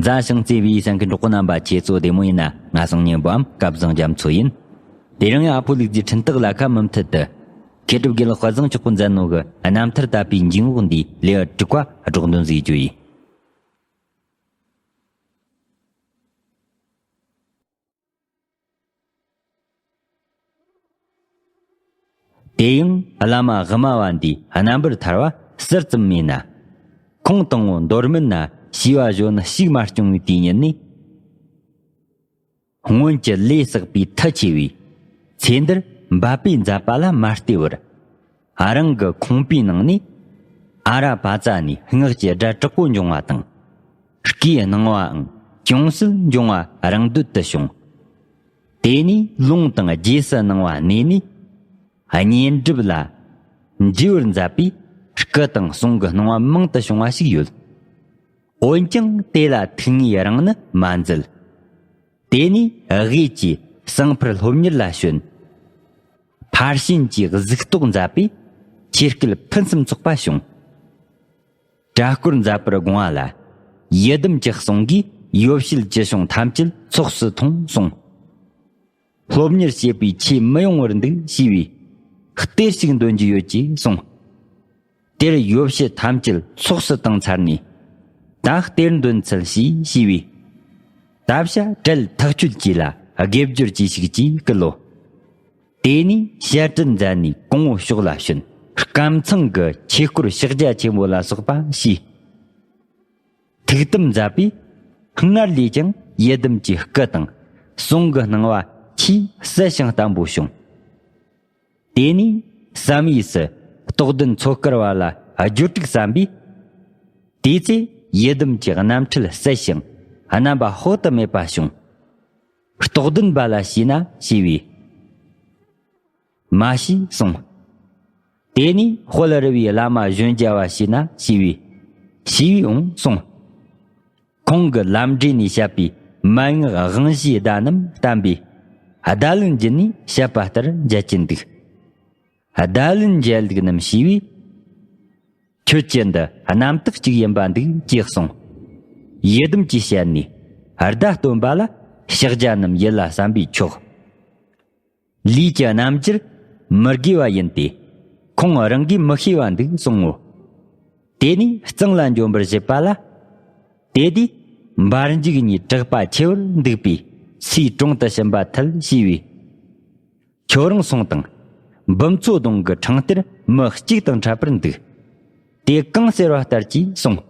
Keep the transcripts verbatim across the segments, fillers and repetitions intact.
མཛའ་ཞིང་བརྩེ་བའི་གསན་མཁན་གྲོགས་པོ་རྣམ་པ། ཁྱེད་ཚོ་བདེ་མོ་ཡིན་ན། ང་སང་ཉིན་པའམ་སྐལ་བཟང་རྒྱ་མཚོ་ཡིན། དེ་རིང་ཡང་ཨ་ཕོ་ལུག་རྫིའི་འཕྲིན་སྟེགས་ལ་ཁ་མུ་མཐུད་དུ། མཁས་གྲུབ་དགེ་ལགས་དཔལ་བཟང་མཆོག་གིས་མཛད་ནོ་གི་རྣམ་ཐར་དད་པའི་འཇུག་ངོགས་འདིའི་ལེའུ་དྲུག་པ་སྒྲོག་འདོན་ཟིག་རྒྱུ་ཡིན། དེ་ཡང་བླ་མ་དབུ་མ་བ་འདིའི་རྣམ་པར་ཐར་བ་ཟུར་ཙམ་མིན་ན། ཁོང་དང་པོ་མདོ་སྨད་ན་ཞི་བ་གཞོན་ནུ་ཞིག་མ་བྱུང་བའི་དུས་ཉིད་ནས། སྔོན་གྱི་ལས་བསགས་པའི་མཐུ་ཆེ་བས། ཚེ་འདིར་འབད་པས་མཛད་པ་ལ་མ་ལྟོས་པར། རང་གི་ཁང་པའི་ནང་ནས་ཨ་ར་པ་ཙ་ནས་སྔགས་ཀྱི་སྒྲ་དྲག་པོ་འབྱུང་བ་དང་། སྐད་སྣང་བའང་ཅུང་ཟད་འབྱུང་བ་རང་འདོད་དུ་བྱུང་། དེ་ནས་ལུང་དང་རྗེས་སུ་གནང་བ་གནས་ནས། བསྙེན་སྒྲུབ་ལ་འབྲས་བུར་མཛད་པའི་སྐུ་དང་གསུང་གི་སྣང་བ་མང་དུ་བྱུང་བ་ཞིག་ཡོད། འོན་ཀྱང་དེ་ལ་ཐུགས་ངེས་རང་ནི་མ་མཛད། དེ་ནས་དབུས་ཀྱི་གསང་ཕུར་སློབ་གཉེར་ལ་བྱོན། ཕར་ཕྱིན་གྱི་གཟུགས་རྟོག་མཛད་པས་ཆོས་སྐད་ཕུན་སུམ་ཚོགས་པ་བྱུང་། གྲྭ་སྐོར་མཛད་པར་དགོངས་པ་ལ། ཡི་དམ་གྱི་གསུང་གིས་ཡོ་བྱད་ཅི་བྱུང་ཐམས་ཅད་ཚོགས་སུ་ཐོངས་གསུངས། སློབ་གཉེར་བྱེད་པའི་ཆོས་མི་ཡོང་བར་འདུག་ཞུས་པས། གཏེར་ཞིག་འདོན་རྒྱུ་ཡོད་ཅེས་གསུངས། དེར་ཡོ་བྱད་ཐམས་ཅད་ཚོགས་སུ་བཏང་ཚར་ནས། ད་གཏེར་འདོན་འཚལ་ཞེས་ཞུས་པས། ད་བྱ་བྲལ་ཐག་ཆོད་ཀྱིས་ལ་དགེ་སྦྱོར་གྱིས་ཤིག་ཅེས་བསྐུལ་ལོ། དེ་ནས་ཞལ་གྲངས་མཛད་ནས་གོང་འོག་ཕྱོགས་ལ་བྱོན། སྐམ་ཚང་གི་ཆོས་སྐོར་ཕྱག་རྒྱ་ཆེན་པོ་ལ་སོགས་པ་བྱས། ཐུགས་དམ་མཛད་པས། སྔར་ལས་ཀྱང་ཡི་དམ་གྱི་སྐུ་དང་གསུང་གི་སྣང་བ་ཆེས་གསལ་ཞིང་བརྟན་པོ་བྱུང་། དེ་ནས་བསམ་ཡས་སུ་རྟོགས་ལྡན་མཚོ་དཀར་བ་ལ་སྒྱུར་དྲུག་བསམ་པས། དེ་ཚེ་ཡི་དམ་གྱི་རྣམ་འཕྲུལ་གསལ་ཞིང་རྣམ་པ་དཔག་ཏུ་མེད་པ་བྱུང་། རྟོགས་ལྡན་པ་ལ་ཞུས་ན་ཞུས་པས། མ་ཞུས་གསུངས། དེ་ནས་དཔལ་རི་བའི་བླ་མ་གཞོན་རྒྱལ་བ་ཞུས་ན་ཞུས་པས། ཞུས་པས་འོང་གསུངས། ཁོང་གི་ལམ་འབྲས་ནས་བཤད་པའི་མན་ངག་དབང་བཞིའི་བརྡ་རྣམས་བསྟན་པས། བརྡ་ལན་བརྒྱུད་ནས་བཤད་པ་ལྟར་མཇལ་གྱིན་འདུག་བརྡ་ལན་མཇལ་ལུགས་རྣམས་ཞུས་པས། ཁྱོད་ཀྱི་འདི་རྣམ་དག་ཅིག་ཡིན་པ་འདུག་ཅེས་གསུངས། ཡི་དམ་གྱི་ཞལ་ནས་བརྡ་སྟོན་པ་ལ་ཕྱག་རྒྱ་རྣམས་ཡིད་ལ་བསམ་པས་ཆོག་ལུས་ཀྱི་རྣམ་འགྱུར་མི་དགེ་བ་ཡིན་ཏེ། ཁོང་རང་གིས་མི་ཤེས་པ་འདུག་གསུང་ངོ་། དེ་ནས་གཙང་ལ་འབྱོན་པར་བྱེད་པ་ལ། དེ་དུས་འབར་འཇུག་གཉིས་དྲེགས་པ་ཆེ་བར་འདུག་པས་ཚེའི་དྲུང་དུ་ཕྱིན་པ་ཐལ་ཞུས་པས། ཁྱོད་རང་སོང་དང་། འབུམ་ཚོ་གདོང་གི་འཕྲང་སྟེར་མི་གཅིག་དང་འཕྲད་པར་འདུག་དེ་གང་ཟེར་བ་ལྟར་གྱིས་གསུངས།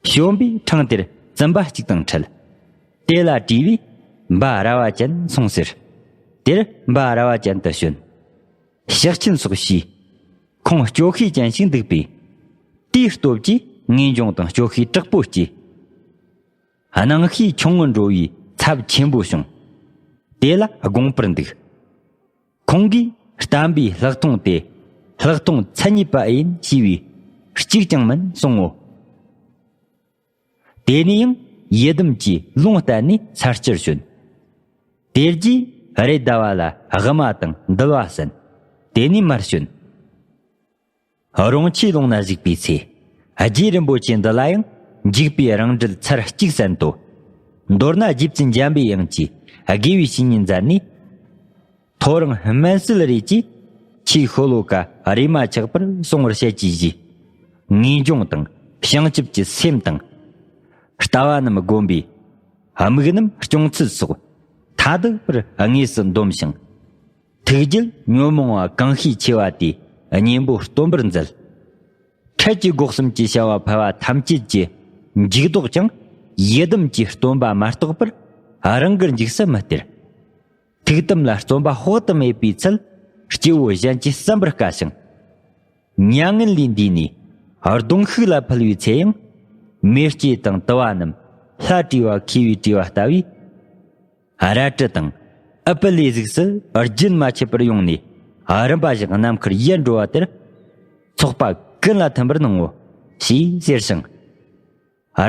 བྱོན་པས་འཕྲང་དེར་བཙུན་པ་གཅིག་དང་འཕྲད། དེ་ལ་དྲིས་པས། འབའ་ར་བ་ཅན་སོང་ཟེར། དེར་འབའ་ར་བ་ཅན་དུ་བྱོན། ཕྱག་ཆེན་སོགས་ཞུས། ཁོང་སྐྱོ་ཤས་ཅན་ཞིག་འདུག་པས། དེའི་སྟོབས་ཀྱིས་ངེས་འབྱུང་དང་སྐྱོ་ཤས་དྲག་པོ་སྐྱེས། སྣང་ཤས་ཆུང་ངུ་འགྲོ་བའི་ཚབས་ཆེན་པོ་བྱུང་། དེ་ལ་དགོངས་པར་འདུག་ཁོང་གིས་བསྟན་པའི་ལྷག་མཐོང་དེ་ལྷག་མཐོང་མཚན་ཉིད་པ་ཨེ་ཡིན་ཞུས་པས། གཅིག་ཀྱང་མིན་གསུང་ངོ་། དེ་ནས་ཡང་ཡི་དམ་གྱི་ལུང་བསྟན་ནས་ས་སྐྱར་བྱོན། དེ་རྗེས་རེ་ཟླ་བ་ལ་དབུ་མ་དང་འདུལ་བ་གསན། དེ་ནས་མར་བྱོན། རོང་ཆེ་ལུང་ན་བཞུགས་པའི་ཚེ། རྗེ་རིན་པོ་ཆེ་འདི་ལ་ཡང་འཇུག་པའི་རང་འགྲེལ་ཚར་གཅིག་གསན་ཏོ། མདོར་ན་རྗེ་བཙུན་འཇམ་པའི་དབྱངས་ཀྱིས་དགེ་བའི་བཤེས་གཉེན་མཛད་ནས། ཐོ་རངས་སྨན་སིལ་རས་ཀྱིས་ཆོས་ཤོ་ལོ་ཀ་རེ་མ་ཆག་པར་གསུང་བར་བཤད་ཀྱིས་བཞེས། ངེས་འབྱུང་དང་བྱང་ཆུབ་ཀྱི་སེམས་དང་། ལྟ་བ་རྣམས་བསྒོམ་པས། དམིགས་རྣམས་སྐྱོང་ཚུལ་སོགས་མཐའ་དག་པར་དངོས་སུ་འདོམས་ཤིང་། ཐུགས་རྒྱུད་ཉོན་མོངས་པ་གང་ཤས་ཆེ་བ་དེ་གཉེན་པོ་སྟོན་པར་མཛད། འཕྲལ་གྱི་སྒོ་གསུམ་གྱི་བྱ་བ་ཕལ་བ་ཐམས་ཅད་ཀྱི་འཇུག་ལྡོག་ཀྱང་ཡི་དམ་གྱི་སྟོན་པ་མ་གཏོགས་པར་རང་གི་འཇུག་སུ་མི་སྟེར། ཐུགས་དམ་ལ་བརྩོན་པ་དཔག་ཏུ་མེད་པའི་ཚུལ་སྐྱེ་བོ་གཞན་གྱིས་བསམ་པར་དཀའ་ཞིང་། མྱ་ངན་ལས་འདས་ནས་གདོང་ཤུགས་ལ་ཕུལ་བའི་ཚེ་ཡང་མེ་ལྕེ་དང་དུ་བ་རྣམས་ལྷ་བྲིས་པ་མཁས་པས་བྲིས་པ་ལྟ་བུའི། རལ་གྲི་དང་ཨུཏྤ་ལའི་གཟུགས་སུ་རྒྱུན་མ་ཆད་པར་ཡོང་ནས་རིམ་པ་བཞིན་ནམ་མཁར་ཡལ་འགྲོ་བ་དེར། ཚོགས་པ་ཀུན་ལ་ཐིམ་པར་གནང་ངོ་། ཞེས་ཟེར་ཞིང་།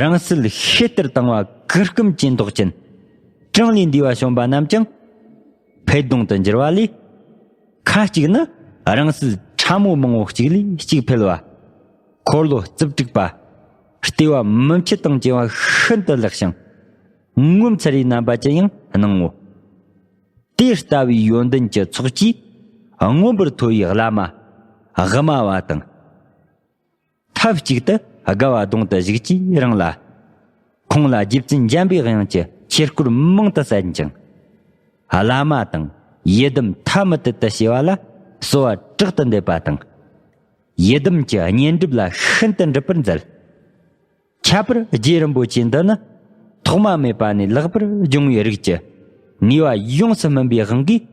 རང་སྲིད་ཤེལ་ལྟར་དྭངས་བ་གུར་ཀུམ་གྱི་མདོག་ཅན། གྲངས་ལས་འདས་པ་བྱོན་པ་རྣམས་ཀྱང་། འཕེལ་གདུང་དུ་འགྱུར་བ་ལས། ཁ་ཅིག་ནི་རང་སྲིད་ཕྲ་མོ་མང་བོ་གཅིག་ལས་གཅིག་འཕེལ་བ། འཁོར་ལོ་རྩིབས་དྲུག་པ། ལྟེ་བ་མུ་མཆུ་དང་བཅས་པ་ཤིན་ཏུ་ལེགས་ཤིང་། ངོ་མཚར་བའི་རྣམ་པ་ཅན་ཡང་སྣང་ངོ་། དེ་ལྟ་བུའི་ཡོན་ཏན་གྱི་ཚོགས་ཀྱིས་མངོན་པར་མཐོ་བའི་བླ་མ་དབུ་མ་བ་དང་། ཐབས་ཅིག་ཏུ་དགའ་བ་གདོང་དུ་བཞུགས་ཀྱི་རིང་ལ། ཁོང་ལ་རྗེ་བཙུན་འཇམ་པའི་དབྱངས་ཀྱི་ཆོས་སྐོར་མང་དུ་གསན་ཅིང་། བླ་མ་དང་ཡི་དམ་ཐ་མི་དད་དུ་བྱས་པ་ལ་གསོལ་བ་དྲག་ཏུ་འདེབས་པ་དང་། ཡི་དམ་གྱི་བསྙེན་སྒྲུབ་ལ་ཤིན་ཏུ་འགྲུབ་པར་མཛད། ཁྱད་པར་རྗེ་རིན་པོ་ཆེ་འདི་ནི་ཐོག་མ་མེད་པ་ནས་ལེགས་པར་སྦྱོང་བའི་རིགས་ཀྱི་ནུས་པ་ཡོངས་སུ་སྨིན་པའི་དབང་གིས།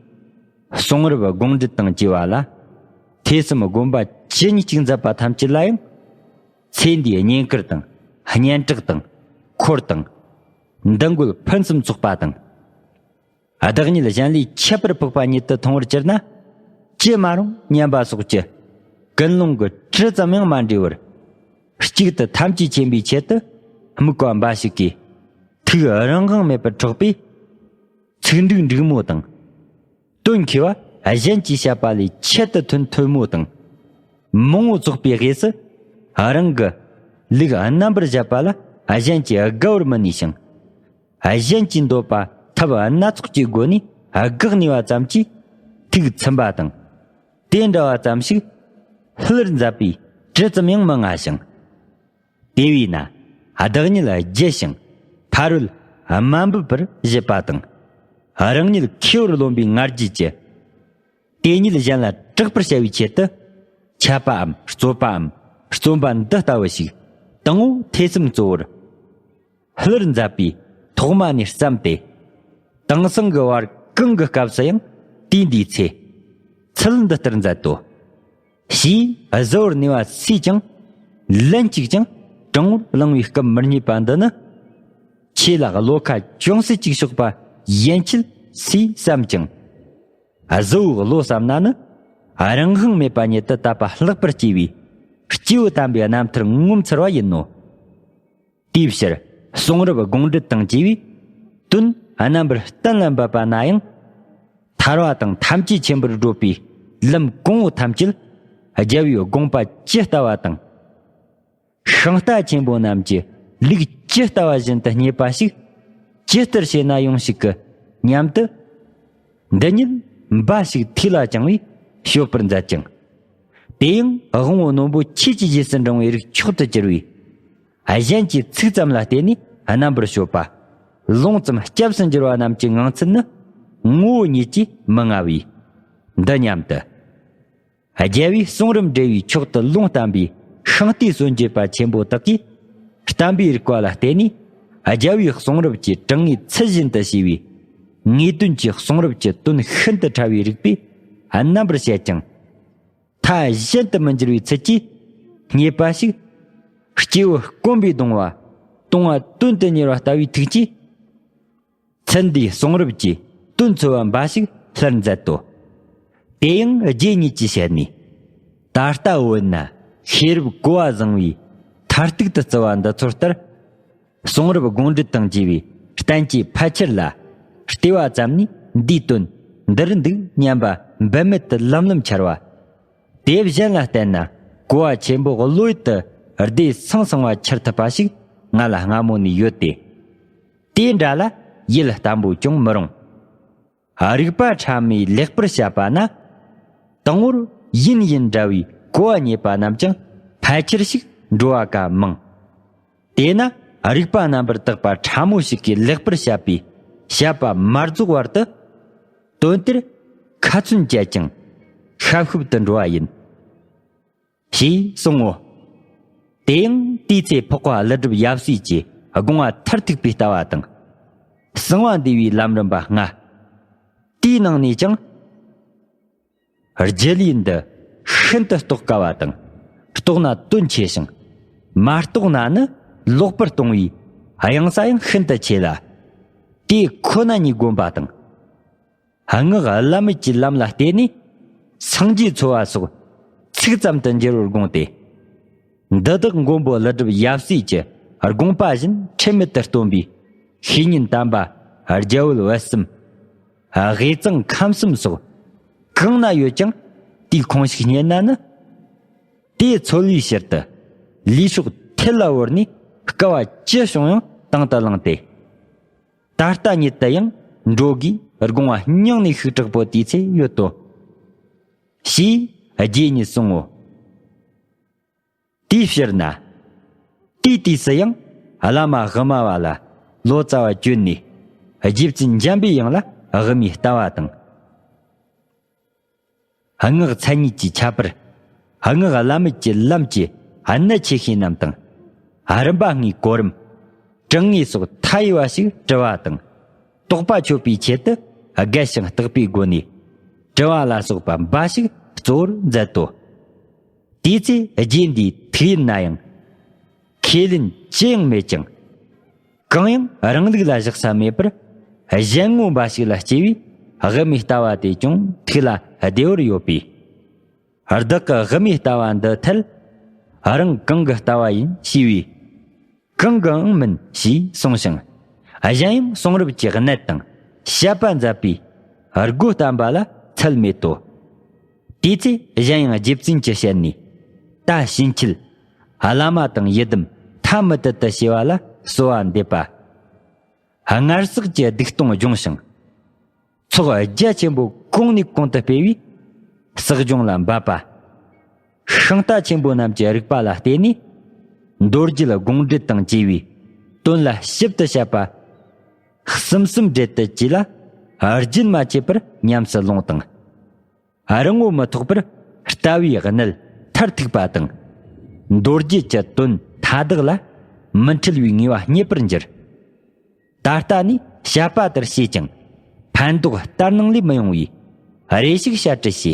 གསུང་རབ་དགོངས་འགྲེལ་དང་བཅས་པ་ལ། ཐོས་བསམ་སྒོམ་པ་ཇི་སྙེད་ཅིག་མཛད་པ་ཐམས་ཅད་ལ་ཡང་། ཚེ་འདིའི་བསྙེན་བཀུར་དང་སྙན་གྲགས་དང་འཁོར་དང་། འདུ་འགོད་ཕུན་སུམ་ཚོགས་པ་དང་། བདག་ཉིད་གཞན་ལས་ཁྱད་པར་འཕགས་པ་ཉིད་དུ་མཐོང་བར་གྱུར་ན། ཅི་མ་རུང་སྙམ་པ་སོགས་ཀྱི་ཀུན་སློང་གི་དྲི་ཙམ་ཡང་མ་འདྲེས་པར། གཅིག་ཏུ་ཐམས་ཅད་མཁྱེན་པའི་ཆེད་དུ་དམིགས་པ་འབའ་ཞིག་གིས། ཐུགས་རང་དབང་མེད་པར་འཕྲོག་པའི་ཚིག་འབྲུ་འབྲུག་མོ་དང་། དོན་མཁས་པ་གཞན་གྱིས་བཤད་པ་ལས་ཁྱད་དུ་ཐོན་ཐོན་མོ་དང་། མང་བོ་ཚོགས་པའི་དབུས་སུ་རང་གི་ལུགས་རྣམ་པར་བཞད་པ་ལ་གཞན་གྱིས་དགའ་བར་མི་ནུས་ཤིང་། གཞན་གྱི་འདོད་པ་ཐབས་སྣ་ཚོགས་ཀྱི་སྒོ་ནས་དགག་ནུས་པ་ཙམ་གྱིས་ཐུགས་ཚིམ་པ་དང་། དེ་འདྲ་བ་ཙམ་ཞིག་ལྷུར་མཛད་པའི་དྲི་ཙམ་ཡང་མི་མངའ་ཞིང་། དེ་བས་ན་བདག་ཉིད་བརྗེད་ཞིང་ཕ་རོལ་དམའ་འབེབས་པར་བྱེད་པ་དང་། རང་ཉིད་མཁས་པར་རློམ་པའི་ང་རྒྱལ་གྱིས། དེ་ཉིད་གཞན་ལ་གྲགས་པར་བྱ་བའི་ཆེད་དུ། འཆད་པའམ་རྩོད་པའམ་རྩོམ་པ་འདི་ལྟ་བུ་ཞིག་དང་པོ་ཐོས་བསམ་གཙོ་བོར་ལྷུར་མཛད་པས་ཐོག་མ་ནས་བརྩམས་ཏེ། དེང་སང་གི་བར་གང་གི་སྐབས་སུ་ཡང་དུས་འདིའི་ཚེ་ཚུལ་འདི་ལྟར་མཛད་དོ། ཞེས་གཟུ་བོར་ནུས་པ་སུས་ཀྱང་ལན་གཅིག་ཀྱང་དྲང་བོར་བླང་བའི་སྐབས་མི་རྙེད་པ་འདི་ནི། ཆོས་ལ་བློ་ཁ་ཅུང་ཟད་ཅིག་ཕྱོགས་པ་ཡན་ཆད་སུས་བསམ་ཀྱང་། གཟུ་བོའི་བློ་བསམ་ན་ནི་རང་དབང་མེད་པ་ཉིད་དུ་དད་པ་ལྷག་པར་སྐྱེ་བའི་སྐྱེས་བུ་དམ་པའི་རྣམ་ཐར་ངོ་མཚར་བ་ཡིན་ནོ། དེའི་ཕྱིར་གསུང་རབ་དགོངས་འགྲེལ་དང་བཅས་པའི་དོན་རྣམ་པར་གཏན་ལ་འབེབས་པ་ན་ཡང་། ཐར་བ་དང་ཐམས་ཅད་མཁྱེན་པར་བགྲོད་པའི་ལམ་གོང་འོག་ཐམས་ཅད་རྒྱལ་བའི་དགོངས་པ་ཇི་ལྟ་བ་དང་། ཤིང་རྟ་ཆེན་པོ་རྣམས་ཀྱི་ལུགས་ཇི་ལྟ་བ་བཞིན་དུ་རྙེད་པ་ཞིག་ཇི་ལྟར་བྱས་ན་ཡོང་ཞིག་གི་སྙམ་དུ། འདི་ཉིད་འབའ་ཞིག་ཐོས་ལ་བཅངས་པས་ཤོད་པར་མཛད་ཅིང་། དེ་ཡང་དབང་པོ་རྣོན་པོ་ཆོས་ཀྱི་རྗེས་སུ་འབྲང་བའི་རིགས་མཆོག་ཏུ་གྱུར་པས། གཞན་གྱི་ཚིག་ཙམ་ལ་བརྟེན་ནས་རྣམ་པར་དཔྱོད་པ། ལུང་ཙམ་སྐྱབས་སུ་འགྱུར་བ་རྣམས་ཀྱི་ངང་ཚུལ་ནི་ངོ་བོ་ཉིད་ཀྱིས་མི་མངའ་བས། འདི་སྙམ་དུ། རྒྱལ་བའི་གསུང་རབ་འགྲེལ་བའི་མཆོག་ཏུ་ལུང་བསྟན་པའི་ཤིང་རྟའི་སྲོལ་འབྱེད་པ་ཆེན་པོ་དག་གིས་བསྟན་པའི་རིགས་པ་ལ་བརྟེན་ནས། རྒྱལ་བའི་གསུང་རབ་ཀྱི་དྲང་ངེས་ཚུལ་བཞིན་དུ་ཤེས་པའི་ངེས་དོན་གྱི་གསུང་རབ་ཀྱི་དོན་ཤིན་ཏུ་ཕྲ་བའི་རིགས་པས་རྣམ་པར་བཤད་ཅིང་། མཐའ་གཞན་དུ་མི་འགྱུར་བའི་ཚུལ་གྱིས་རྙེད་པ་ཞིག། སྐྱེས་བུ་སྐོམ་པས་གདུང་བ་གཏོང་བ་དོན་དུ་གཉེར་བ་ལྟ་བུའི་ཐུགས་ཀྱིས། ཚུལ་འདིའི་གསུང་རབ་ཀྱི་དོན་འཚོལ་བ་འབའ་ཞིག་ལྷུར་མཛད་དོ། དེ་ཡང་རྗེ་ཉིད་ཀྱིས་བཤད་ནས། ད་ལྟ་བོད་ན་ཤེས་རབ་གོ་བ་བཟང་བའི་མཐར་ཐུག་ཏུ་བརྩི་བ་འདི་ཚོ་ལྟར། གསུང་རབ་དགོངས་འགྲེལ་དང་བཅས་པའི་བསྟན་བཅོས་ཕལ་ཆེར་ལ་བལྟས་པ་ཙམ་ནས་འདིའི་དོན་འདི་རུ་འདུག་སྙམ་པ་འབད་མེད་དུ་ལམ་ལམ་འཆར་བ། དེ་གཞན་ལ་བསྟན་ན་གོ་བ་ཆེན་པོ་བློ་ཡུལ་དུ་བདེ་སང་སང་བ་འཆར་ཐུབ་པ་ཞིག་ང་ལ་སྔ་མོ་ནས་ཡོད་དེ། དེ་འདྲ་ལ་ཡིད་བརྟན་པོ་ཅུང་མི་རུང་། རིགས་པ་ཕྲ་མོས་ལེགས་པར་བཤད་པ་ན། དང་པོར་ཡིན་ཡིན་འདྲ་བའི་གོ་བ་རྙེད་པ་རྣམས་ཀྱང་ཕལ་ཆེར་ཞིག་འགྲོ་བ་ཀ་མང་། དེས་ན་རིགས་པ་རྣམ་པར་དག་པ་ཕྲ་མོ་ཞིག་གིས་ལེགས་པར་བཤད་པའི་བཤད་པ་མ་རྫོགས་བར་དུ། དོན་དེར་ཁ་ཚོན་བཅད་ཅིང་ཤབ་ཤུབ་ཏུ་འགྲོ་བ་ཡིན། ཞེས་གསུང་ངོ་། དེ་ཡང་དེའི་ཚེ་འཕགས་པ་ཀླུ་སྒྲུབ་ཡབ་སྲས་ཀྱི་དགོངས་པ་མཐར་ཐུག་པའི་ལྟ་བ་དང་། གསང་བ་འདུས་པའི་ལམ་རིམ་པ་ལྔ། དེའི་ནང་ནས་ཀྱང་། རྒྱུད་ལས་འདི་ཤིན་ཏུ་རྟོགས་དཀའ་བ་དང་། རྟོགས་ན་དོན་ཆེ་ཞིང་། མ་རྟོགས་ན་ནི་ལོག་པར་ལྟུང་བའི་གཡང་ས་ཡང་ཤིན་ཏུ་ཆེ་ལ། དེ་ཁོ་ན་ཉིད་བསྒོམ་པ་དང་། སྔགས་བླ་མེད་ཀྱི་ལམ་ལ་བརྟེན་ནས་སངས་རྒྱས་འཚོལ་བ་སོགས་ཚིག་ཙམ་དུ་འགྱུར་བར་དགོངས་ཏེ། འདི་དག་མགོན་པོ་ཀླུ་སྒྲུབ་ཡབ་སྲས་ཀྱི་དགོངས་པ་བཞིན་ཁྲེལ་མེད་དུ་སྟོན་པའི་བཤེས་གཉེན་དམ་པ་རྒྱ་བོད་བར་གསུམ། དབུས་གཙང་ཁམས་གསུམ་སོགས་གང་ན་ཡོད་ཀྱང་དེའི་ཁོངས་ཤིག་རྙེད་ན་ནི། དེས་འཚོལ་བའི་ཕྱིར་དུ་ལུས་སྲོག་ཐལ་ལ་བོར་ནས་ དཀའ་བ་ཅི་བྱུང་ཡང་དང་དུ་བླངས་ཏེ། ད་ལྟ་ཉིད་དུ་ཡང་འགྲོ་དགོས་དགོངས་པ་སྙིང་ནས་ཤུགས་དྲག་པོ་དེའི་ཚེ་ཡོད་དོ། ཞེས་རྗེ་ཉིད་གསུང་ངོ་། དེའི་ཕྱིར་ན། དེའི་དུས་སུ་ཡང་བླ་མ་དབུ་མ་བ་ལ་ལོ་ཙཱ་བ་བསྐྱོན་ནས་རྗེ་བཙུན་འཇམ་པའི་དབྱངས་ལ་དབུ་མའི་ལྟ་བ་དང་། སྔགས་མཚན་ཉིད་ཀྱི་ཁྱད་པར། སྔགས་བླ་མེད་ཀྱི་ལམ་གྱི་གནད་ཆེ་ཤོས་རྣམས་དང་། རིམ་པ་ལྔའི་གོ་རིམ། དྲང་ངེས་སོགས་མཐའ་ཡས་པ་ཞིག་དྲི་བ་དང་། དོགས་པ་ཆོད་པའི་ཆེད་དུ་རྒྱས་ཤིང་བརྟག་པའི་སྒོ་ནས་དྲི་བ་ལ་སོགས་པ་འབའ་ཞིག་གཙོ་བོར་མཛད་དོ། དེའི་ཚེ་རྗེ་འདིའི་ཐུགས་ཡིད་ན་ཡང་ཁས་ལེན་ཅི་ཡང་མེད་ཅིང་། གང་ཡང་རང་ལུགས་ལ་བཞག་ས་མེད་པར་གཞན་ངོ་འབའ་ཞིག་ལ་སྐྱེ་བས། དབུ་མའི་ལྟ་བ་དེ་ཀྱང་ཐུགས་ལ་བདེ་བར་ཡོད་པས། བདག་གི་དབུ་མའི་ལྟ་བ་འདི་ཐལ། རང་གང་གི་ལྟ་བ་ཡིན་ཞུས་པས། གང་གིའང་མིན་ཞེས་གསུངས་ཤིང་། གཞན་ཡང་གསུང་རབ་ཀྱི་གནད་དང་བཤད་པ་མཛད་པའི་སྒོ་བསྟན་པ་ལ་ཚད་མེད་དོ། དེའི་ཚེ་གཞན་ཡང་རྗེ་བཙུན་གྱི་ཞལ་ནས། ད་ཕྱིན་ཆད་བླ་མ་དང་ཡི་དམ་ཐ་མི་དད་དུ་བྱས་པ་ལ་གསོལ་བ་འདེབས་པ། སྔར་བསགས་ཀྱི་སྡིག་ལྟུང་སྦྱོང་ཞིང་། ཚོགས་རྒྱ་ཆེན་པོ་གོང་ནས་གོང་དུ་སྤེལ་བས་བསགས་སྦྱོང་ལ་འབབ་པ། ཤིང་རྟ་ཆེན་པོ་རྣམས་ཀྱི་རིགས་པ་ལ་བརྟེན་ནས་མདོ་རྒྱུད་དགོངས་འགྲེལ་དང་བཅས་པའི་དོན་ལ་ཞིབ་ཏུ་བཤད་པ། གསུམ་གསུམ་སྦྲེལ་དུ་བགྱིས་ལ་རྒྱུན་མ་ཆད་པར་ཉམས་སུ་ལོངས་དང་། རང་ངོ་མི་ཐོགས་པར་ལྟ་བའི་གནད་མཐར་ཐུག་པ་དང་། མདོ་རྒྱུད་ཀྱི་དོན་མཐའ་དག་ལ་མི་འཁྲུལ་བའི་ངེས་པ་རྙེད་པར་འགྱུར། ད་ལྟ་ནས་བཤད་པ་ལྟར་བྱས་ཀྱང་ཕན་འདོགས་ལྟར་སྣང་ལས་མི་ཡོང་བས་རེ་ཞིག་བཤད་རྒྱུ་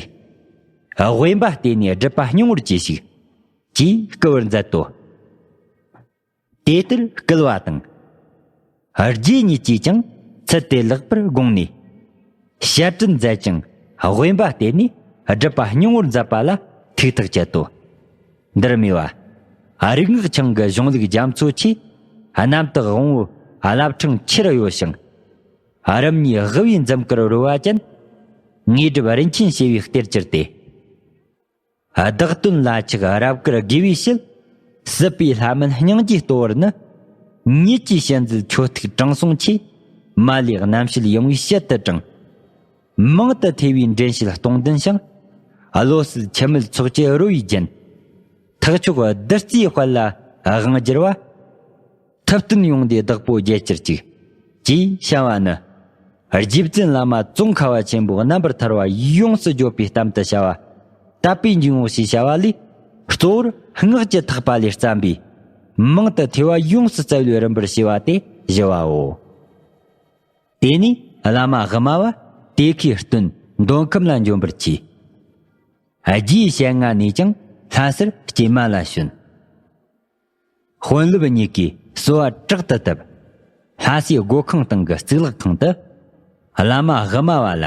བྱས། དབེན་པ་བལྟས་ནས་སྒྲུབ་པ་སྙིང་པོར་གྱིས་ཤིག་ཅེས་བསྐུལ་བར་མཛད་དོ། དེ་ལྟར་བསྐུལ་བ་དང་། རྗེ་ཉིད་ཀྱིས་ཀྱང་ཚུལ་དེ་ལེགས་པར་དགོངས་ནས། བཤད་རྒྱུན་མཛད་ཅིང་དབེན་པ་བལྟས་ནས་སྒྲུབ་པ་སྙིང་པོར་མཛད་པ་ལ་ཐུགས་ཐག་བཅད་དོ། འདིར་སྨྲས་པ། རིག་སྔགས་འཆང་གི་གཞུང་ལུགས་རྒྱ་མཚོ་ཆེ། རྣམ་དག་དབང་པོའི་བླ་ཕྲེང་ཆེར་གཡོ་ཞིང་། རབ་གཉིས་དབུ་བའི་འཛུམ་དཀར་རོལ་པ་ཅན། དངོས་གྲུབ་རིན་ཆེན་བྱེ་བའི་གཏེར་གྱུར་ཏེ། བདག་དོན་ལ་ཆགས་རབ་དཀར་དགེ་བའི་བཤེས། སྲིད་པའི་ལྷ་མིན་སྙིང་རྗེའི་ལྟོ་བར་ནི། ཉིད་ཀྱི་ཞལ་མཛོད་མཆོག་ཐུགས་དྲང་སྲོང་ཆེ། མ་ལུས་རྣམ་བཤད་ཡངས་པའི་ཞལ་དུ་དྲངས། མང་དུ་ཐོས་པའི་འདྲེན་བྱེད་སྟོང་ལྡན་ཞིང་། བློ་གསལ་འཆི་མེད་ཚོགས་ཀྱི་རོལ་པའི་རྒྱན། ཐེག་མཆོག་བདུད་རྩིའི་དཔལ་ལ་དབང་བསྒྱུར་བ། ཐུབ་བསྟན་ཡོངས་འདིའི་བདག་པོ་རྒྱལ་གྱུར་ཅིག་ཅེས་བྱ་བ་ནི། རྗེ་བཙུན་བླ་མ་ཙོང་ཁ་བ་ཆེན་པོའི་རྣམ་པར་ཐར་པ་ཡོངས་སུ་བརྗོད་པའི་གཏམ་དུ་བྱ་བ། དད་པའི་འཇུག་ངོགས་ཞེས་བྱ་བ་ལས། གཙོ་བོར་སྔགས་ཀྱི་ཐེག་པ་ལས་བརྩམས་པའི། མང་དུ་ཐོས་པ་ཡོངས་སུ་བཙལ་བའི་རིམ་པར་བྱས་པ་དེ་བཞི་བའོ། དེ་ནས་བླ་མ་དབུ་མ་བ་དེ་ཁའི་སྟོན་མདོ་ཁམས་ལ་འབྱོན་པར་གྱིས། རྗེའི་ཞལ་སྔ་ནས་ཀྱང་ལྷ་སར་སྐྱེལ་མ་ལ་བྱོན། དཔོན་སློབ་གཉིས་ཀྱིས་གསོལ་བ་དྲག་ཏུ་བཏབ། ལྷ་སའི་སྒོ་ཁང་སྟེང་གི་གཙུག་ལག་ཁང་དུ། བླ་མ་དབུ་མ་བ་ལ་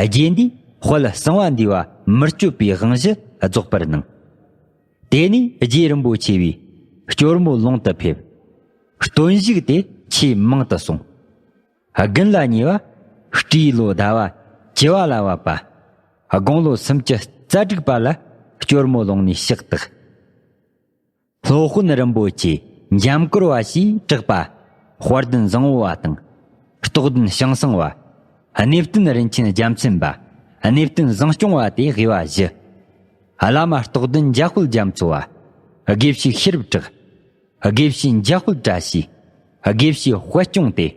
རྗེ་འདིའི་དཔལ་གསང་བ་འདུས་པ་མི་བསྐྱོད་པའི་དབང་བཞི་རྫོགས་པར་གནང་། དེ་ནས་རྗེ་རིན་པོ་ཆེ་བས་སྐྱོར་མོ་ལུང་དུ་ཕེབས། སྟོན་བཞུགས་དེ་ཆེས་མང་དུ་གསུངས། དགུན་ལ་ཉེ་བ་སྤྲེའུ་ལོ་ཟླ་བ་བཅུ་བ་ལ་བབ་པ། དགུང་ལོ་སུམ་ཅུ་རྩ་དྲུག་པ་ལ་སྐྱོར་མོ་ལུང་ནས་ཕྱག་བཏབ། སློབ་དཔོན་རིན་པོ་ཆེ་འཇམ་སྐོར་བ་ཞེས་གྲགས་པ། དཔལ་ལྡན་བཟང་པོ་བ་དང་། རྟོགས་ལྡན་ཞང་སང་བ། གནས་བརྟན་རིན་ཆེན་རྒྱལ་མཚན་པ། གནས་བརྟན་བཟང་སྐྱོང་བ་དེ་དབུས་པ་བཞི། བླ་མ་རྟོགས་ལྡན་འཇམ་དཔལ་རྒྱ་མཚོ་བ། དགེ་བཤེས་ཤེས་རབ་གྲགས། དགེ་བཤེས་འཇམ་དཔལ་བཀྲ་ཤིས། དགེ་བཤེས་དཔལ་སྐྱོང་སྟེ།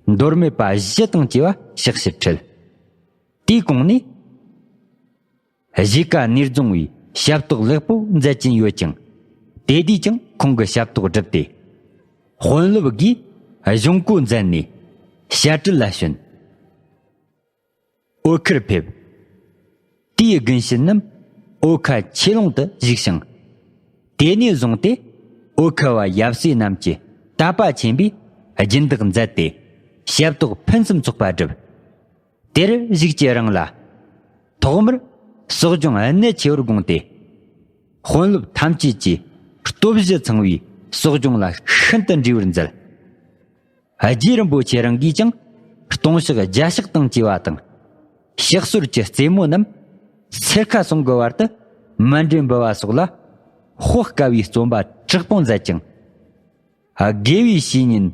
མདོ་སྨད་པ་བཞི་དང་བཅས་པ་ཕྱག་ཕྱིར་ཁྲིད། དེའི་གོང་ནས། གཞིས་ཀ་ནས་རྫོང་བའི་ཞབས་ཏོག་ལེགས་པོ་མཛད་ཀྱིན་ཡོད་ཅིང་། དེ་དུས་ཀྱང་ཁོང་གི་ཞབས་ཏོག་བསྒྲུབས་ཏེ། དཔོན་སློབ་ཀྱིས་གཞུང་བཀོད་མཛད་ནས་བཤད་ཁྲིད་ལ་བྱོན། བོད་ཁར་ཕེབས། དེའི་དགུན་ཕྱི་རྣམས་བོད་ཁ་ཆེ་ལུང་དུ་བཞུགས་ཤིང་། དེ་ནས་བཟུང་སྟེ་བོད་ཁ་བ་ཡབ་སྲས་རྣམས་ཀྱི་དད་པ་ཆེན་པོས་སྦྱིན་བདག་མཛད་དེ་ཞབས་ཏོག་ཕུན་སུམ་ཚོགས་པ་བསྒྲུབས། དེར་བཞུགས་ཀྱི་རིང་ལ། ཐོག་མར་གསོག་སྦྱོང་གནད་ཆེ་བར་དགོངས་ཏེ། དཔོན་སློབ་ཐམས་ཅད་ཀྱིས་སྟོབས་བཞི་ཚང་བའི་གསོག་སྦྱོང་ལ་ཤིན་ཏུ་འདྲིས་པར་མཛད། རྗེ་རིན་པོ་ཆེ་རང་གིས་ཀྱང་ལྟུང་བཤགས་བརྒྱ་བཤགས་དང་བཅས་པ་དང་། ཕྱག་སོར་གྱི་རྩེ་མོ་རྣམས་སེར་ཁ་སོང་གི་བར་དུ་མཎྜལ་འབུལ་བ་སོགས་ལ་དཔག་དཀའ་བའི་བརྩོན་པ་དྲག་པོ་མཛད་ཅིང་། དགེ་བའི་བཤེས་གཉེན་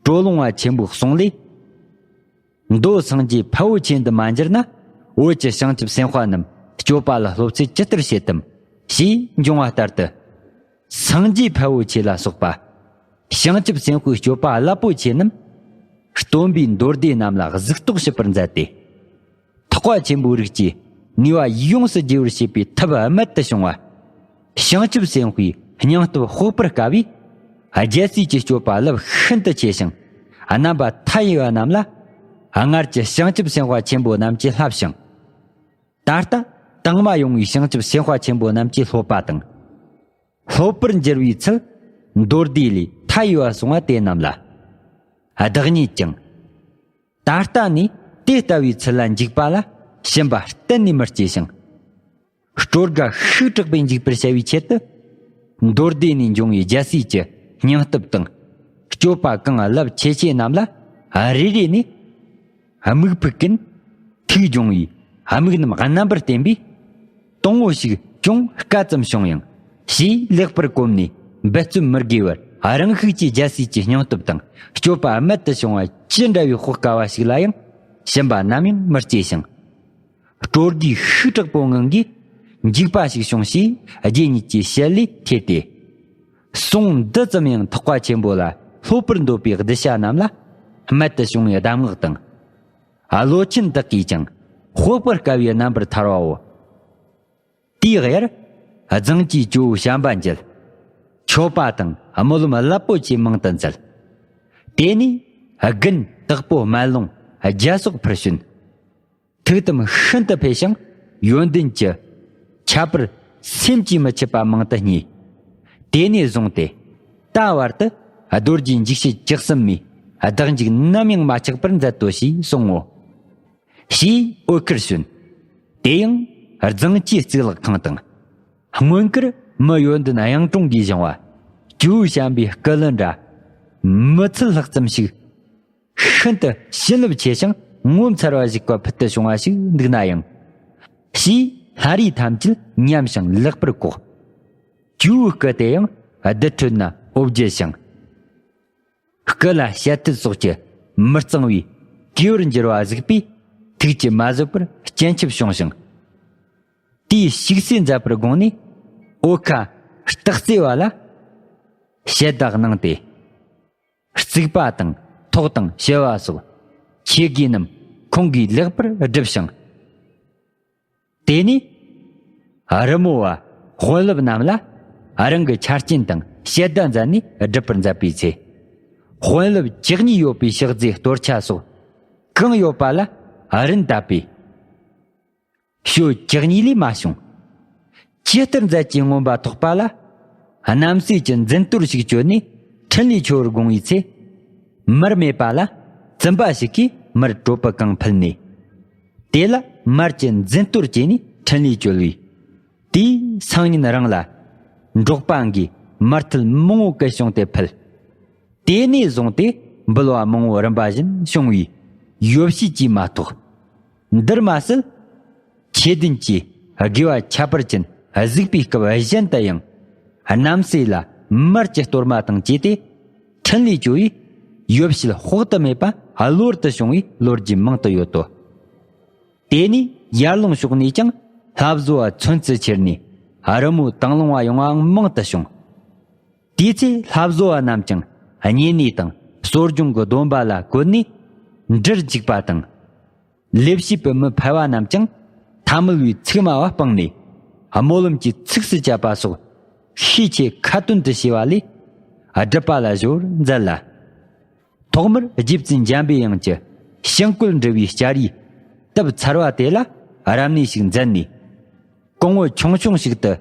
གྲོ་ལུང་བ་ཆེན་པོའི་གསུང་ལས། མདོ་སངས་རྒྱས་ཕལ་བོ་ཆེ་འདི་མ་འགྱུར་ན། བོད་ཀྱི་བྱང་ཆུབ་སེམས་དཔའ་རྣམས་སྤྱོད་པ་ལ་སློབ་ཚུལ་ཇི་ལྟར་བྱེད་དམ། ཞེས་འབྱུང་བ་ལྟར་དུ། སངས་རྒྱས་ཕལ་བོ་ཆེ་ལ་སོགས་པ། བྱང་ཆུབ་སེམས་དཔའི་སྤྱོད་པ་རླབས་པོ་ཆེ་རྣམས། སྟོན་པའི་མདོ་སྡེ་རྣམས་ལ་གཟིགས་རྟོག་བྱེད་པར་མཛད་དེ། ཐེག་པ་ཆེན་པོའི་རིགས་ཀྱི་ནུས་པ་ཡོངས་སུ་རྒྱས་པར་བྱེད་པའི་ཐབས་རྨད་དུ་བྱུང་བ། བྱང་ཆུབ་སེམས་དཔའི་སྙིང་སྟོབས་དཔོག་པར་དཀའ་བས། རྒྱལ་སྲས་ཀྱི་སྤྱོད་པ་རླབས་ཤིན་ཏུ་ཆེ་ཞིང་། རྣམ་པ་མཐའ་ཡས་པ་རྣམས་ལ། སྔར་གྱི་བྱང་ཆུབ་སེམས་དཔའ་ཆེན་པོ་རྣམས་ཀྱིས་བསླབས་ཤིང་། ད་ལྟ་དང་མ་ཡོང་བའི་བྱང་ཆུབ་སེམས་དཔའ་ཆེན་པོ་རྣམས་ཀྱིས་སློབ་པ་དང་། སློབ་པར་འགྱུར་བའི་ཚུལ། མདོ་སྡེ་ལས་མཐའ་ཡས་པ་གསུངས་པ་དེ་རྣམས་ལ། བདག་ཉིད་ཀྱང་། ད་ལྟ་ནས་དེ་ལྟ་བུའི་ཚུལ་ལ་འཇུག་པ་ལ་ཞེན་པ་གཏན་ནས་མི་སྐྱེ་ཞིང་། སྤྲོ་དགའ་ཤུགས་དྲག་པས་འཇུག་པར་བྱ་བའི་ཆེད་དུ། མདོ་སྡེ་ནས་འབྱུང་བའི་རྒྱལ་སྲས་ཀྱི་སྙིང་སྟོབས་དང་། སྤྱོད་པ་གང་རླབས་ཆེ་ཆེ་རྣམས་ལ་རེ་རེ་ནས། དམིགས་ཕུག་གིན། ཐུགས་སྦྱོང་བའི་དམིགས་རྣམ་རྣམ་པར་བསྟན་པས། དང་པོ་ཞིག་ཅུང་དཀའ་ཙམ་བྱུང་ཡང་། ཞེས་ལེགས་པར་གོམས་ནས་འབད་བརྩོན་མི་དགོས་པར། རང་ཤུགས་ཀྱིས་རྒྱལ་སྲས་ཀྱི་སྙིང་སྟོབས་དང་། སྤྱོད་པ་རྨད་དུ་བྱུང་བ་ཅི་འདྲ་བའི་དཔོག་དཀའ་བ་ཞིག་ལ་ཡང་། ཞེན་པ་ནམ་ཡང་མི་སྐྱེ་ཞིང་། སྤྲོ་དགའི་ཤུགས་དྲག་པོ་ངང་གིས། འཇུག་པ་ཞིག་བྱུང་ཞེས། རྗེ་ཉིད་ཀྱི་ཞལ་ལས་ཐོས་ཏེ། གསུང་འདི་ཙམ་ཡང་ཐེག་པ་ཆེན་པོ་ལ་སློབ་པར་འདོད་པའི་གདུལ་བྱ་རྣམས་ལ་རྨད་དུ་བྱུང་བའི་གདམས་ངག་དང་། བློ་ཅན་དག་གིས་ཀྱང་དཔོག་པར་དཀའ་བའི་རྣམ་པར་ཐར་བའོ། དེའི་དབྱར་རྫིང་གི་ཇོ་བོ་བྱམས་པ་མཇལ། མཆོད་པ་དང་སྨོན་ལམ་རླབས་པོ་ཆེ་མང་དུ་མཛད། དེ་ནས་དགུན་དྭགས་པོ་སྨན་ལུང་རྒྱ་སོག་ཕུར་བྱོན། ཐུགས་དམ་ཤིན་ཏུ་འཕེལ་ཞིང་། ཡོན་ཏན་གྱི་ཁྱད་པར་སེམས་ཀྱིས་མི་ཁྱབ་པ་མང་དུ་བརྙེས། དེ་ནས་བཟུང་སྟེ་ད་བར་དུ་རྡོ་རྗེ་འཇིགས་བྱེད་བཅུ་གསུམ་མའི་བདག་འཇུག་ནམ་ཡང་མ་ཆག་པར་མཛད་དོ་ཞེས་གསུང་ངོ་། ཞེས་འོད་དཀར་བྱོན། དེ་ཡང་རྫིང་གི་གཙུག་ལག་ཁང་དང་། སྔོན་གར་མི་ཡོན་ཏན་གཡུང་དྲུང་གིས་བཞེངས་པ། ཇོ་བོ་བྱམས་པའི་སྐུ་ལྷུན་འདྲ། མི་ཚད་ལྷག་ཙམ་ཞིག་ཤིན་ཏུ་བྱིན་རླབས་ཆེ་ཞིང་ངོ་མཚར་བ་གཞུག་པ་ཕུལ་དུ་བྱུང་བ་ཞིག་འདུག་ན་ཡང་། ཞེས་ལྷ་རིས་ཐམས་ཅད་ཉམས་ཤིང་ལེགས་པར་གོ། ཇོ་བོའི་སྐུ་དེ་ཡང་རྡུལ་ཕྲན་ན་འོ་བརྒྱལ་ཞིང་། སྐུ་ལ་བཤད་ཐུལ་སོགས་ཀྱི་མི་གཙང་བའི་གོས་པར་འགྱུར་བ་གཟིགས་པས་ཐུགས་ཀྱིས་མ་བཟོད་པར་སྤྱན་ཆབ་བྱུང་ཞིང་། དེའི་ཞིག་སེ་མཛད་པར་དགོངས་ནས་འོལ་ཁ་སྟག་རྩེ་བ་ལ་ཞལ་བདག་གནང་སྟེ། རྩིག་པ་དང་ཐོག་དང་བྱེ་བ་སོགས་ཆོས་གོས་རྣམས་ཁོང་གིས་ལེགས་པར་བསྒྲུབས་ཤིང་། དེ་ནས་རི་མོ་བ་དཔོན་སློབ་རྣམས་ལ་རང་གི་ཆ་རྐྱེན་དང་ཞལ་བརྡ་མཛད་ནས་སྒྲུབ་པར་མཛད་པའི་ཚེ། དཔོན་སློབ་བཅུ་གཉིས་ཡོད་པའི་ཕྱག་རྫས་གཏོར་ཆ་སོགས་གང་ཡོད་པ་ལ་རིན་བཏབ་པས། ཞོ་བཅུ་གཉིས་ལས་མ་བྱུང་། ཇི་ལྟར་མཛད་ཀྱི་མངོན་པ་ཐོགས་པ་ལ། རྣམ་སྲས་ཀྱི་འཛིན་གཏོར་ཞིག་བཅོལ་ནས་འཕྲིན་ལས་བཅོལ་བར་དགོངས་པའི་ཚེ། མར་མེ་པ་ལ་བཙུན་པ་ཞིག་གིས་མར་གྲོད་པ་གང་ཕུལ་ནས། དེ་ལ་མར་གྱི་འཛིན་གཏོར་བཅས་ནས་འཕྲིན་ལས་བཅོལ་བས། དེས་སང་ཉིན་རང་ལ་འབྲོག་པ་འགས་མར་ཐུལ་མང་བོ་བཀལ་བྱུང་སྟེ་ཕུལ། དེ་ནས་བཟུང་སྟེ་འབུལ་བ་མང་བོ་རིམ་པ་བཞིན་བྱུང་བས་ཡོ་བྱད་ཀྱིས་མ་ཐོགས། འདིར་མ་ཟད། ཆོས་ལྡན་གྱི་དགེ་བ་ཁྱད་པར་ཅན་གཟིགས་པའི་སྐབས་གཞན་དུ་ཡང་། རྣམ་སྲས་ལ་མར་གྱི་གཏོར་མ་དང་བཅས་ཏེ། འཕྲིན་ལས་བཅོལ་བས་ཡོ་བྱད་དཔག་ཏུ་མེད་པ་གློར་དུ་བྱུང་བའི་ལོ་རྒྱུས་མང་དུ་ཡོད་དོ། དེ་ནས་ཡར་ལུང་ཕྱོགས་ནས་ཀྱང་ལྷ་བཟོ་བ་ཚོན་རྩི་ཁྱེར་ནས་རི་མོ་དང་བླངས་པ་ཡོང་བའང་མང་དུ་བྱུང་། དེའི་ཚེ་ལྷ་བཟོ་བ་རྣམས་ཀྱང་བསྙེན་གནས་དང་གསོ་སྦྱོང་གི་སྡོམ་པ་ལ་བཀོད་ནས་འབྲུར་འཇུག་པ་དང་། ལས་བྱེད་པའི་མི་ཕལ་བ་རྣམས་ཀྱང་ཐ་མལ་བའི་ཚིག་སྨྲ་བ་སྤངས་ནས་སྨོན་ལམ་གྱི་ཚིགས་སུ་བཅད་པ་སོགས་ཤས་ཆེ་ཁ་ཏོན་དུ་བྱས་པ་ལས་སྒྲུབ་པ་ལ་གཞོལ་བར་མཛད་ལ། ཐོག་མར་རྗེ་བཙུན་འཇམ་པའི་དབྱངས་ཀྱི་བྱིང་རྒོད་འགྲོལ་བའི་སྐྱ་རིས་སྟབས་མཚར་བ་དེ་ལ་རབ་གནས་ཤིག་མཛད་ནས། གོང་བུ་ཆུང་ཆུང་ཞིག་ཏུ་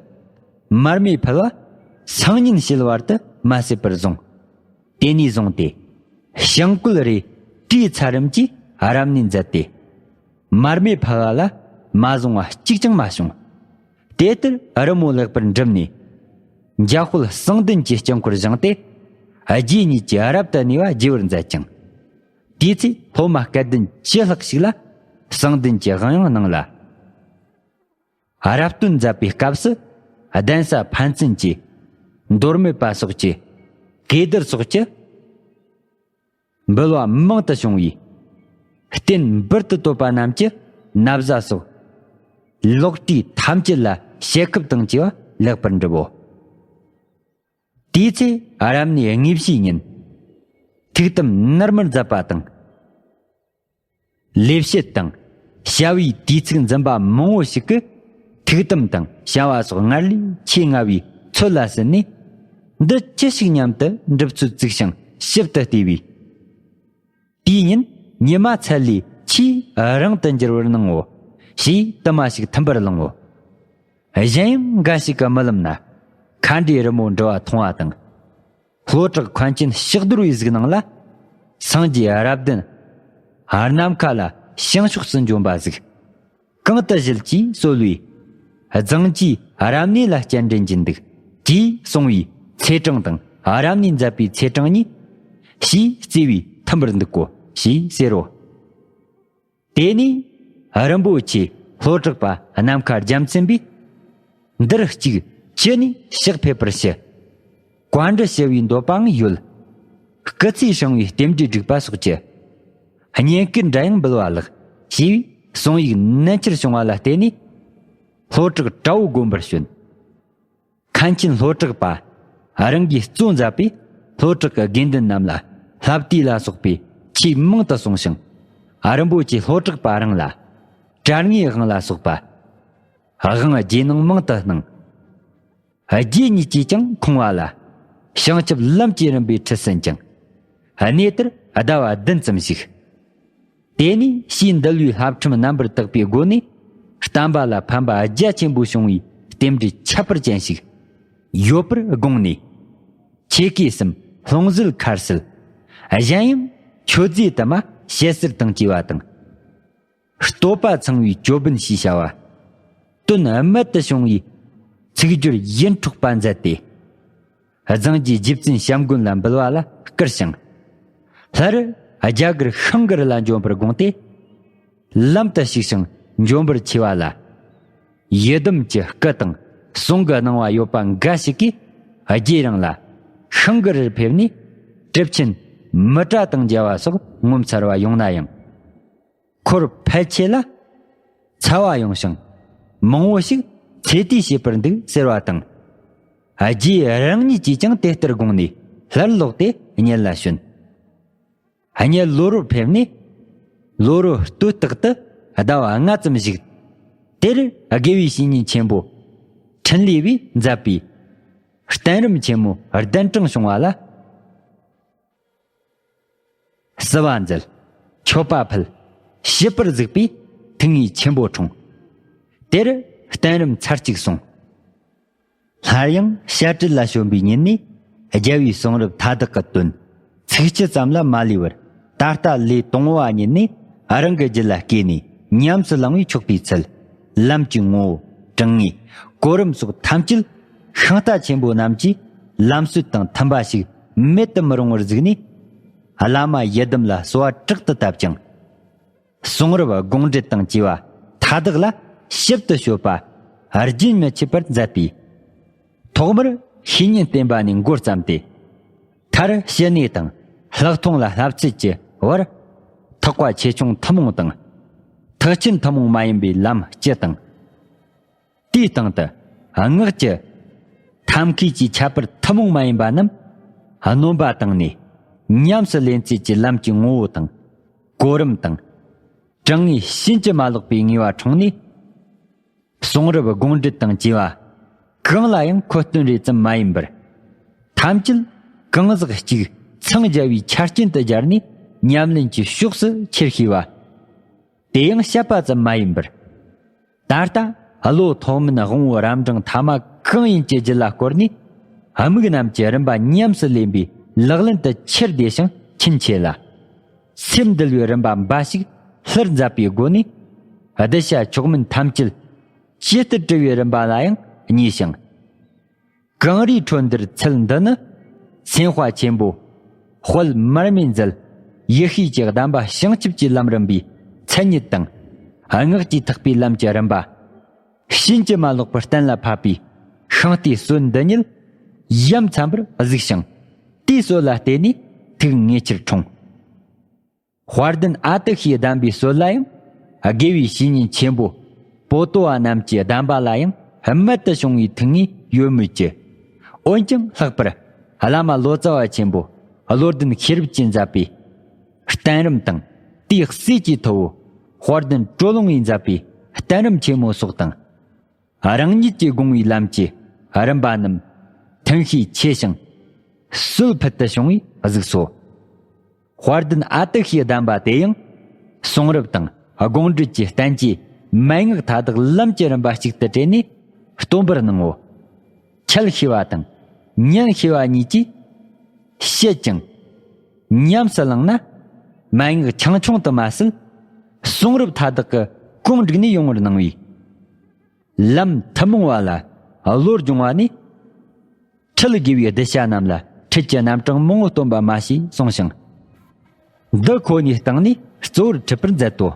མར་མེ་ཕུལ་བ་སང་ཉིན་ཞིལ་བར་དུ་མ་ཟད་པར་བཟུང་། དེ་ནས་བཟུང་སྟེ་བྱིང་རྒོད་རེ་བྲིས་ཚར་རིམ་གྱིས་རབ་གནས་མཛད་དེ། མར་མེ་ཕུལ་བ་ལ་མ་བཟུང་བ་གཅིག་ཀྱང་མ་བྱུང་། དེ་ལྟར་རི་མོ་ལེགས་པར་འགྲུབ་ནས། འཇམ་དཔལ་གསང་བདུན་གྱི་དཀྱིལ་འཁོར་བཞེངས་ཏེ། རྗེ་ཉིད་ཀྱིས་རབ་ཏུ་གནས་པ་རྒྱས་པར་མཛད་ཅིང་། དེའི་ཚེ་སློབ་མ་སྐལ་ལྡན་བཅུ་ལྷག་ཞིག་ལ་གསང་བདུན་གྱི་དབང་ཡང་གནང་ལ། རབ་སྟོན་མཛད་པའི་སྐབས་སུ་གདན་ས་ཕན་ཚུན་གྱི་མདོ་སྨད་པ་སོགས་ཀྱི་ གོས་དར་སོགས་ཀྱི་འབུལ་བ་མང་དུ་བྱུང་བས། རྟེན་འབུར་དུ་བཏོད་པ་རྣམས་ཀྱི་ན་བཟའ་སོགས་ལོག་སྤྲོས་ཐམས་ཅད་ལ་ཞལ་ཁབ་དང་བཅས་པ་ལེགས་པར་འགྲུབ་བོ། དེའི་ཚེ་རབ་གནས་དངོས་གཞིའི་ཉིན། ཐུགས་དམ་ནར་མར་མཛད་པ་དང་། ལེགས་བཤད་དང་བྱ་བའི་དུས་ཚིགས་འཛིན་པ་མང་བོ་ཞིག་གིས་ཐུགས་དམ་དང་བྱ་བ་སོགས་སྔར་ལས་ཆེས་སྔ་བའི་ཚོད་ལ་ཟིན་ནས། འདི་ཅི་ཞིག་སྙམ་དུ་འགྲུབ་ཚུལ་བཙུགས་ཤིང་ཞིབ་ཏུ་བལྟས་པས། དེའི་ཉིན་ཉི་མ་ཚད་ལས་ཆེས་རིང་དུ་འགྱུར་བར་སྣང་ངོ་། ཞེས་དུ་མ་ཞིག་ཐིམ་པར་བླངས་ངོ་། གཞན་ཡང་འགའ་ཞིག་གི་རྨི་ལམ་ན་མཁའ་འགྲོའི་རི་མོ་འབྲི་བ་མཐོང་བ་དང་། ལྷོ་བྲག་མཁན་ཆེན་ཕྱག་རྡོར་བའི་གཟིགས་སྣང་ལ། སངས་རྒྱས་རབ་བདུན་ནམ་མཁའ་ལ་བྱང་ཕྱོགས་སུ་འབྱོན་པ་གཟིགས། གང་དུ་བཞུད་ཅེས་གསོལ་བས། རྫིང་ཆུའི་རབ་གནས་ལ་སྤྱན་འདྲེན་གྱིན་འདུག་ཅེས་གསུངས་པས། ཚེས་གྲངས་དང་རབ་གནས་མཛད་པའི་ཚེས་གྲངས་གཉིས། ཞེས་བརྩིས་པས་ཐིམ་པར་འདུག་གོ་ཞེས་ཟེར་རོ། དེ་ནས་རིན་པོ་ཆེ་ལྷོ་བྲག་པ་ནམ་མཁའ་རྒྱལ་མཚན་པས། འདིར་གཅིག་ཁྱེད་ནས་ཕྱག་ཕེབས་པར་ཞུ། བཀའ་འདྲི་ཞུ་བའི་འདོད་པའང་ཡོད། སྐུ་ཚེ་བསྲིང་བའི་རྟེན་འབྲེལ་སྒྲིག་པ་སོགས་ཀྱི་བསྙེན་བཀུར་འདྲ་ཡང་འབུལ་བ་ལགས། ཞེས་པའི་གསུང་ཡིག་ནན་ཆེར་བྱུང་བ་ལ་བརྟེན་ནས། ལྷོ་བྲག་བྲ་བོ་དགོན་པར་བྱོན། མཁན་ཆེན་ལྷོ་བྲག་པ་རང་གིས་གཙོ་མཛད་པའི་ལྷོ་བྲག་གི་དགེ་འདུན་རྣམས་ལ་ལྷ་བསྟོད་ལ་སོགས་པའི་ཆོས་མང་དུ་གསུངས་ཤིང་། རིན་པོ་ཆེ་ལྷོ་བྲག་པ་རང་ལ་དྲ་ལྔའི་དབང་ལ་སོགས་པ་དབང་རྗེས་གནང་མང་དུ་གནང་། རྗེ་ཉིད་ཀྱིས་ཀྱང་ཁོང་བ་ལ་བྱང་ཆུབ་ལམ་གྱི་རིམ་པའི་ཁྲིད་ཟིན་ཅིང་། གནས་དེར་ཟླ་བ་བདུན་ཙམ་བཞུགས། དེ་ནས་ཕྱིས་འདུལ་བའི་བསླབ་ཁྲིམས་རྣམ་པར་དག་པའི་སྒོ་ནས། བསྟན་པ་ལ་ཕན་པ་རྒྱ་ཆེན་པོ་བྱུང་བའི་རྟེན་འབྲེལ་ཁྱད་པར་ཅན་ཞིག་ཡོད་པར་དགོངས་ནས། ཆོས་གོས་གསུམ་ལྷུང་བཟེད་མཁར་བསིལ། གཞན་ཡང་མཆོད་རྫས་དུ་མ་ཞལ་གསེར་དང་བཅས་པ་དང་། བསྟོད་པ་ཚང་བའི་ཅོད་པན་ཞེས་བྱ་བ། དོན་རྨད་དུ་བྱུང་བའི་ཚིག་སྦྱོར་ཡིད་འཕྲོག་པ་མཛད་དེ། རྫིང་རྒྱུའི་རྗེ་བཙུན་བྱམས་མགོན་ལ་འབུལ་བ་ལ་བསྐུར་ཞིང་། སླར་རྒྱ་གར་ཤིང་གར་ལ་འབྱོན་པར་དགོངས་ཏེ། ལམ་དུ་ཞུགས་ཤིང་འབྱོན་པར་ཆས་པ་ལ། ཡི་དམ་གྱི་སྐུ་དང་གསུང་གི་སྣང་བ་ཡོད་པ་འགའ་ཞིག་གིས་རྗེ་རང་ལ་ཤིང་གར་ཕེབས་ནས་གྲུབ་ཆེན་མི་ཏྲ་དང་མཇལ་བ་སོགས་ངོ་མཚར་བ་ཡོང་ན་ཡང་། འཁོར་ཕལ་ཆེར་ལ་ཚ་བ་ཡོང་ཞིང་། མང་བོ་ཞིག་ཚེ་དུས་བྱེད་པར་འདུག་ཟེར་བ་དང་། རྗེ་རང་ཉིད་ཀྱིས་ཀྱང་དེ་ལྟར་དགོངས་ནས་སླར་ལོག་སྟེ་གཉལ་ལ་བྱོན། གཉལ་ལོ་རོར་ཕེབས་ནས། ལོ་རོ་སྟོད་ཐོག་ཏུ་ཟླ་བ་ལྔ་ཙམ་བཞུགས། དེར་དགེ་བའི་བཤེས་གཉེན་ཆེན་པོ་འཕྲིན་ལས་པས་མཛད་པའི་གཏན་རིམ་ཆེན་མོ་གདན་དྲངས་བྱུང་བ་ལ། བསུ་བ་མཛད། མཆོད་པ་ཕུལ། ཞིབ་པར་གཟིགས་པས་ཐུགས་ངེས་ཆེན་པོ་འཁྲུངས། དེར་གཏན་རིམ་ཚར་གཅིག་སོང་། སླར་ཡང་བཤད་གྲྭ་ལ་བྱོན་པའི་ཉིན་ནས་རྒྱལ་བའི་གསུང་རབ་མཐའ་དག་གི་དོན་ཚིགས་བཅད་ཙམ་ལ་མ་ལུས་པར། ད་ལྟ་ལས་དང་པོ་བ་ཉིད་ནས་རང་གི་རྒྱུད་ལ་བསྐྱེད་ནས་ཉམས་སུ་བླང་བས་ཆོག་པའི་ཚུལ། ལམ་གྱི་ངོ་བོ། དྲང་ངེས། གོ་རིམ་སོགས་ཐམས་ཅད་ཤིང་རྟ་ཆེན་པོ་རྣམས་ཀྱི་ལམ་སྲོལ་དང་མཐུན་པ་ཞིག་མེད་དུ་མི་རུང་བར་གཟིགས་ནས། བླ་མ་ཡི་དམ་ལ་གསོལ་བ་དྲག་ཏུ་བཏབ་ཅིང་། གསུང་རབ་དགོངས་འགྲེལ་དང་བཅས་པ་མཐའ་དག་ལ་ཞིབ་ཏུ་དཔྱོད་པ་རྒྱུན་མི་ཆད་པར་མཛད་པས། ཐོག་མར་བཤེས་གཉེན་བསྟེན་པ་ནས་འགོ་བརྩམས་ཏེ། མཐར་ཕྱི་ནས་དང་ལྷག་མཐོང་ལ་བསླབ་ཚད་ཀྱི་བར། ཐེག་པ་ཆེ་ཆུང་ཐུན་མོང་དང་། ཐེག་ཆེན་ཐུན་མོང་མ་ཡིན་པའི་ལམ་སྤྱི་དང་། དེའི་སྟེང་དུ་སྔགས་ཀྱི་ཐབས་མཁས་ཀྱི་ཁྱད་པར་ཐུན་མོང་མ་ཡིན་པ་རྣམས་སྣོན་པ་བཏང་ནས། ཉམས་སུ་ལེན་ཚུལ་གྱི་ལམ་གྱི་ངོ་བོ་དང་། གོ་རིམ་དང་། དྲང་ངེས་ཕྱིན་ཅི་མ་ལོག་པའི་ངེས་པ་འཁྲུངས་ནས། གསུང་རབ་དགོངས་འགྲེལ་དང་བཅས་པ་གང་ལ་ཡང་མཁོ་བསྟུན་རེ་ཙམ་མ་ཡིན་པར། ཐམས་ཅད་གང་ཟག་གཅིག་འཚང་རྒྱ་བའི་ཆ་རྐྱེན་དུ་སྦྱར་ནས་ཉམས་ལེན་གྱི་ཕྱོགས་སུ་ཁྱེར་ཤེས་པ། དེ་ཡང་བཤད་པ་ཙམ་མ་ཡིན་པར། ད་ལྟ་བློ་ཐོག་མིན་དབང་པོ་རབ་འབྲིང་ཐ་མ་གང་ཡིན་གྱི་རྒྱུད་ལ་བསྐོར་ནས། དམིགས་རྣམས་ཀྱི་རིམ་པ་ཉམས་སུ་ལེན་པའི་ལག་ལེན་དུ་ཁྱེར་བདེ་ཞིང་ཁྱིམ་ཆེ་ལ། སེམས་འདུལ་བའི་རིམ་པ་འབའ་ཞིག་ལྷུར་མཛད་པའི་སྒོ་ནས། གདུལ་བྱ་མཆོག་དམན་ཐམས་ཅད་ཇི་ལྟར་བཀྲི་བའི་རིམ་པ་ལ་ཡང་མཉེས་ཤིང་། གངས་རིའི་ཁྲོད་འདིར་ཚུལ་འདི་ནི། སེམས་དཔའ་ཆེན་པོ་དཔལ་མར་མེ་མཛད་ཡེ་ཤེས་ཀྱི་གདམས་པ་བྱང་ཆུབ་ཀྱི་ལམ་རིམ་པའི་མཚན་ཉིད་དང་། སྔགས་ཀྱིས་ཐེག་པའི་ལམ་གྱི་རིམ་པ་ཕྱིན་ཅི་མ་ལོག་པར་གཏན་ལ་ཕབ་པའི་ཤིང་རྟའི་སྲོལ་འདི་ཉིད་ཡ་མཚན་པར་གཟིགས་ཤིང་ དེའི་སྲོལ་ལ་བརྟེན་ནས་ཐུགས་ངེས་ཆེར་འཁྲུངས། དཔལ་ལྡན་ཨ་ཏི་ཤའི་གདམས་པའི་སྲོལ་ལ་ཡང་དགེ་བའི་བཤེས་གཉེན་ཆེན་པོ་པོ་ཏོ་བ་རྣམས་ཀྱི་གདམས་པ་ལ་ཡང་རྨད་དུ་བྱུང་བའི་ཐུགས་ངེས་ཡོད་མོད་ཀྱི། འོན་ཀྱང་ལྷག་པར་བླ་མ་ལོ་ཙཱ་བ་ཆེན་པོ་བློ་ལྡན་ཤེས་རབ་ཀྱིས་མཛད་པའི་བསྟན་རིམ་དང་དེའི་སྲས་ཀྱི་ཐུ་བོ་དཔལ་ལྡན་གྲོ་ལུང་བས་མཛད་པའི་བསྟན་རིམ་ཆེན་མོ་སོགས་དང་། རང་ཉིད་ཀྱིས་དགོངས་པའི་ལམ་གྱི་རིམ་པ་རྣམས་མཐུན་ཤས་ཆེ་ཞིང་སྲོལ་ཕུལ་དུ་བྱུང་བས་གཟིགས་སོ། དཔལ་ལྡན་ཨ་ཏི་ཤའི་གདམས་པ་དེ་ཡང་གསུང་རབ་དང་དགོངས་འགྲེལ་གྱི་བསྟན་བཅོས་མན་ངག་མཐའ་དག་ལམ་གྱི་རིམ་པ་གཅིག་ཏུ་དྲིལ་ནས་སྟོན་པར་གནང་ངོ་། ཁྱད་ཤེས་པ་དང་ཉན་ཤེས་པ་གཉིས་ཀྱིས་བཤད་ཅིང་ཉམས་སུ་བླངས་ན། མན་ངག་ཆུང་ཆུང་དུ་མ་ཟད་གསུང་རབ་མཐའ་དག་གི་གོང་བསྒྲིགས་ནས་ཡོང་བར་གནང་བས། ལམ་ཐུན་མོང་བ་ལ་བློ་སྦྱོང་བ་ནི། ཁྲིད་དགེ་བའི་གདུལ་བྱ་རྣམས་ལ་ཁྲིད་ཀྱི་རྣམ་གྲངས་མང་བོ་སྟོན་པ་མ་ཞེས་གསུངས་ཤིང་། འདི་ཁོ་ནའི་སྟེང་ནས་གཙོ་བོར་ཁྲིད་པར་མཛད་དོ།